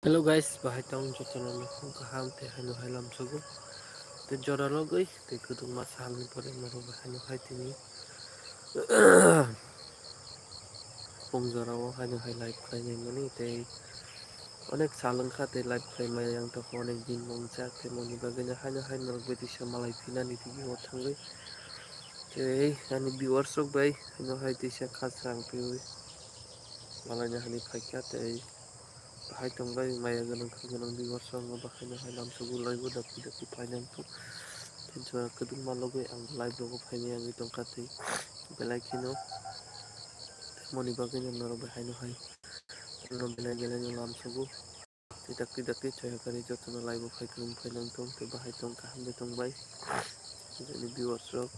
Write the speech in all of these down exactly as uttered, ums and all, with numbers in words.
Hello guys, bahai tong jotono nukhung kaham tei haino hai lamsogo. Tei jora logoi tei kwdwkma salni pore norok bai haino hai tini pung jorao haino hai live khlainai mani tei onek sal wngkha tei live khlaimaya ang tongkha onek din bo wngjak tei moni bagwino haino hai norok bai tisa malai phinani tigi o thangwi tei ani viewers rok bai haino hai tisa khasrang piwi malaina hani phaikha tei. Bahai tongbai maya gwnang kha gwnang viewers rok no bahai no hai lamsogo live o dakti dakti phainai wngthok. Tei jora kwdwkma logoi ang live rogo phainai wngwi tongkha tei belai kheno moni bagwi no norok bai haino hai no belai belai no lamsogo. Tei dakti dakti chaya kari jotono live o phai kwrwng phainai wngthok tei bahai tong kaham de tongbai. Jotono viewers rok.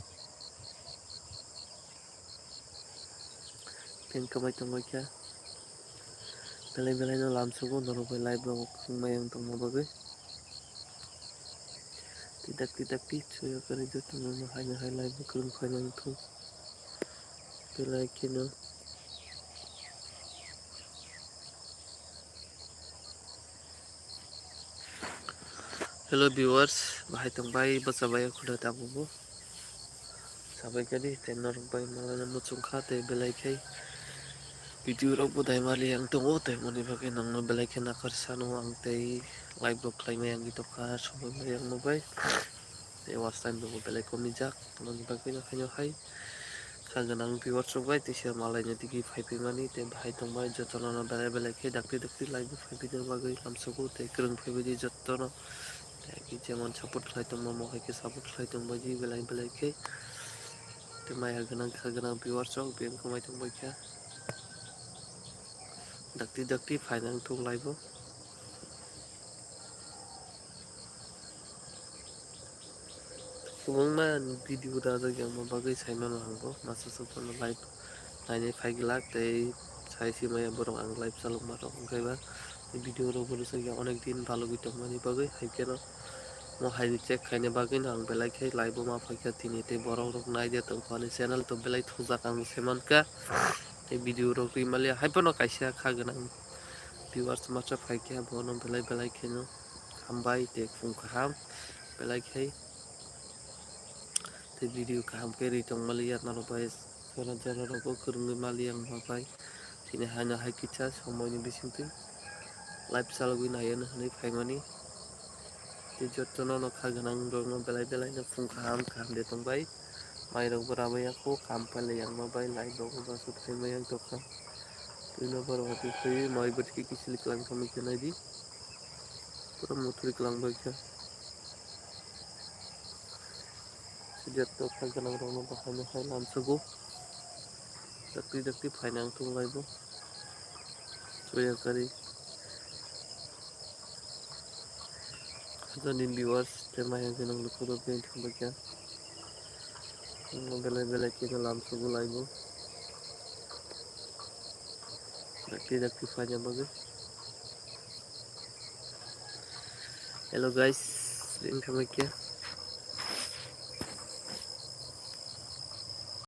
Tei wngkha bai tongbai kha. Belai belai no lamsogo norok bai live rogo kwrwng bai ang tongma bagwi. Tei dakti dakti chaya kari jotono no haino hai live o kwrwng phainai wngthok. Belai kheno. Hello viewers, bahai tongbai bwsa bai khuda tabukbo. Sabai kadi tei norok bai malana muchung kha tei belai khai video rok bo dai mali ang tongo tei moni bagwi nangno belai khe nakar sano ang tei live rok khlai mai ang tongkha somoi mali ang no bai tei watch time rok bo belai kom rijak moni bagwi no haino hai. Kha gwnang viewers rok bai tisa malaina digi phai phaimani tei bahai tongbai jotono no belai belai khe dakti dakti live bo phai phaina bagwi lamsogo tei kwrwng phaibaidi jotono tei jemon support khlai tongma mo hai khe support khlai tongbaidi belai belai khe tei maya gwnang kha gwnang viewers rok biyang kwmai tongbai kha dakti dakti phaina wngthok live o. Kwbangma video dajak yang bagwi saimano ang bo masa sokphano live nainai phai glak tei sai si maya borok ang live chalokma rok wngkhe ba video rok bo rwchapya onek din balogwi tongmani bagwi hai kheno mo hai check khaina bagwi no ang belai khe live o ma phaikha tini tei borok rok naide tongkha ani channel to belai thujak ang se mankha tei video rok ri mali hai phano kaisa kha gwnang viewers masa phaikha bono belai belai kheno hambai tei khum kaham belai khai. Tei video kaham khe ri tongmaliya norok bai jora jora rogo kwrwngwi maliya wngma bai tini haino hai kisa somoini bisingtwi live chalogwi naiyano hwnwi phaimani tei jotono no kha gwnang rokno belai belai no phung kaham kaham de tongbai mairok bo rabaiya kho kam pailaiya wngma bai live rogo basu phaimaya wng tongkha twino borok office twi mai bwtwi khe kichili kwlangkha mui khe naidi pura muthri kwlangbai kha. Sijak tokha gwnang rokno bahai no hai lamsogo. Dakti dakti phaina wngthok lai bo. Soya kari. Hajani viewers tei maya gwnang lukurok bini thangbai kha. Belai belai khe lamsogo lai bo. Dakti dakti phaina bagwi. Hello guys, bini thangbai kha.